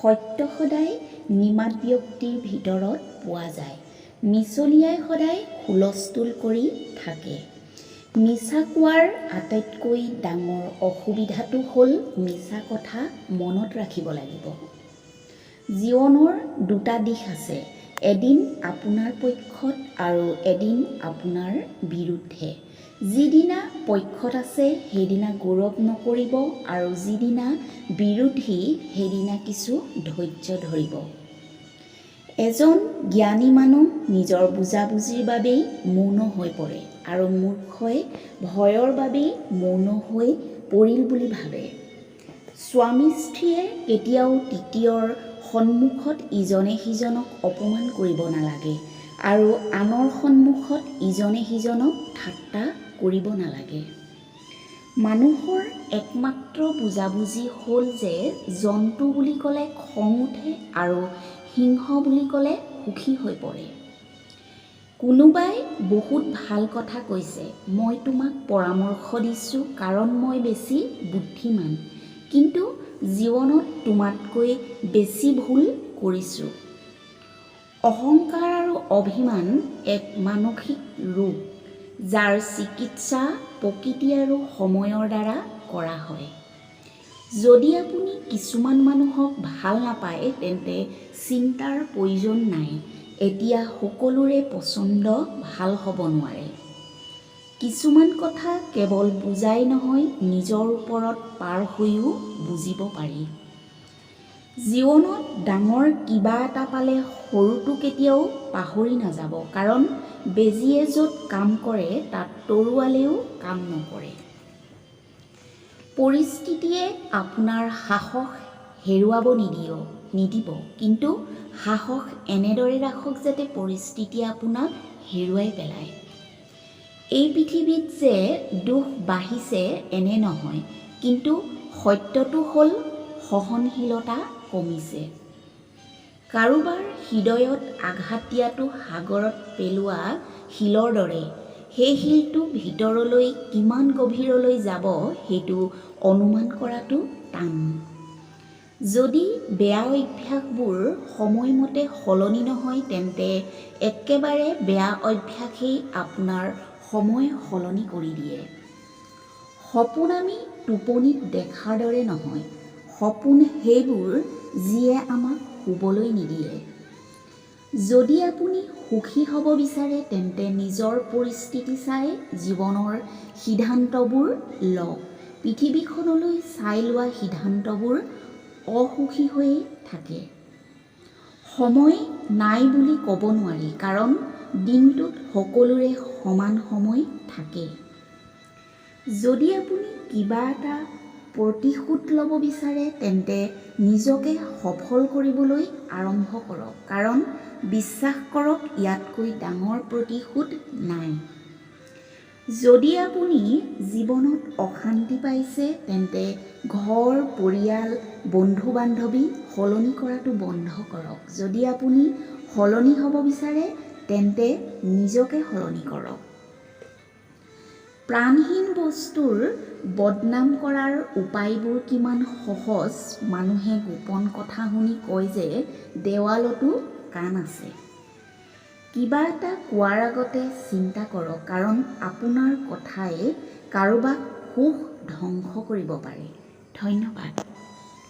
সত্য সদায় নিমাত ব্যক্তিৰ ভিতৰত পোৱা যায়। মিছলীয়াই সদায় হুলস্থুল কৰি থাকে। মিছা কোৱাৰ আটাইতকৈ ডাঙৰ অসুবিধাটো হ'ল মিছা কথা মনত ৰাখিব লাগিব। জীৱনৰ দুটা দিশ আছে, এদিন আপোনাৰ পক্ষত আৰু এদিন আপোনাৰ বিৰুদ্ধে। যিদিনা পক্ষত আছে, সেইদিনা গৌৰৱ নকৰিব আৰু যিদিনা বিৰোধী, সেইদিনা কিছু ধৈৰ্য ধৰিব। এজন জ্ঞানী মানুহ নিজৰ বুজাবুজিৰ বাবেই মৌন হৈ পৰে আৰু মূৰ্খই ভয়ৰ বাবেই মৌন হৈ পৰিল বুলি ভাবে। স্বামী স্ত্ৰীয়ে কেতিয়াও তৃতীয়ৰ সন্মুখত ইজনে সিজনক অপমান কৰিব নালাগে আৰু আনৰ সন্মুখত ইজনে সিজনক ঠাট্টা কৰিব নালাগে। মানুহৰ একমাত্ৰ বুজাবুজি হ'ল যে জন্তু বুলি ক'লে খং উঠে আৰু সিংহ বুলি ক'লে সুখী হৈ পৰে। কোনোবাই বহুত ভাল কথা কৈছে, "মই তোমাক পৰামৰ্শ দিছোঁ কাৰণ মই বেছি বুদ্ধিমান, কিন্তু জীৱনত তোমাতকৈ বেছি ভুল কৰিছোঁ।" অহংকাৰ আৰু অভিমান এক মানসিক ৰোগ, যাৰ চিকিৎসা প্ৰকৃতি আৰু সময়ৰ দ্বাৰা কৰা হয়। যদি আপুনি কিছুমান মানুহক ভাল নাপায়, তেন্তে চিন্তাৰ প্ৰয়োজন নাই। এতিয়া সকলোৰে পচন্দ ভাল হ'ব নোৱাৰে। কিছুমান কথা কেৱল বুজাই নহয়, নিজৰ ওপৰত পাৰ হৈও বুজিব পাৰি। জীৱনত ডাঙৰ কিবা এটা পালে সৰুটো কেতিয়াও পাহৰি নাযাব, কাৰণ বেজীয়ে য'ত কাম কৰে, তাত তৰোৱালেও কাম নকৰে। পৰিস্থিতিয়ে আপোনাৰ সাহস হেৰুৱাব নিদিব, কিন্তু সাহস এনেদৰে ৰাখক যাতে পৰিস্থিতিয়ে আপোনাক হেৰুৱাই পেলায়। এই পৃথিৱীত যে দুখ বাঢ়িছে এনে নহয়, কিন্তু সত্যটো হ'ল সহনশীলতা কমিছে। কাৰোবাৰ হৃদয়ত আঘাত দিয়াটো সাগৰত পেলোৱা শিলৰ দৰে। সেই শিলটো ভিতৰলৈ কিমান গভীৰলৈ যাব, সেইটো অনুমান কৰাটো টান। যদি বেয়া অভ্যাসবোৰ সময়মতে সলনি নহয়, তেন্তে একেবাৰে বেয়া অভ্যাসেই আপোনাৰ সময় সলনি কৰি দিয়ে। সপোন আমি টোপনিত দেখাৰ দৰে নহয়। সপোন সেইবোৰ যিয়ে আমাক শুবলৈ নিদিয়ে। যদি আপুনি সুখী হ'ব বিচাৰে, তেন্তে নিজৰ পৰিস্থিতি চাই জীৱনৰ সিদ্ধান্তবোৰ লওক। পৃথিৱীখনলৈ চাই লোৱা সিদ্ধান্তবোৰ অসুখী হৈয়ে থাকে। সময় নাই বুলি ক'ব নোৱাৰি, কাৰণ দিনটোত সকলোৰে সমান সময় থাকে। যদি আপুনি কিবা এটা প্ৰতিশোধ ল'ব বিচাৰে, তেন্তে নিজকে সফল কৰিবলৈ আৰম্ভ কৰক, কাৰণ বিশ্বাস কৰক, ইয়াতকৈ ডাঙৰ প্ৰতিশোধ নাই। যদি আপুনি জীৱনত অশান্তি পাইছে, তেন্তে ঘৰ, পৰিয়াল, বন্ধু বান্ধৱী সলনি কৰাটো বন্ধ কৰক। যদি আপুনি সলনি হ'ব বিচাৰে, তেন্তে নিজকে সলনি কৰক। প্ৰাণহীন বস্তুৰ বদনাম কৰাৰ উপায়বোৰ কিমান সহজ! মানুহে গোপন কথা শুনি কয় যে দেৱালতো কাণ আছে। কিবা এটা কোৱাৰ আগতে চিন্তা কৰক, কাৰণ আপোনাৰ কথাই কাৰোবাৰ সুখ ধ্বংস কৰিব পাৰে। ধন্যবাদ।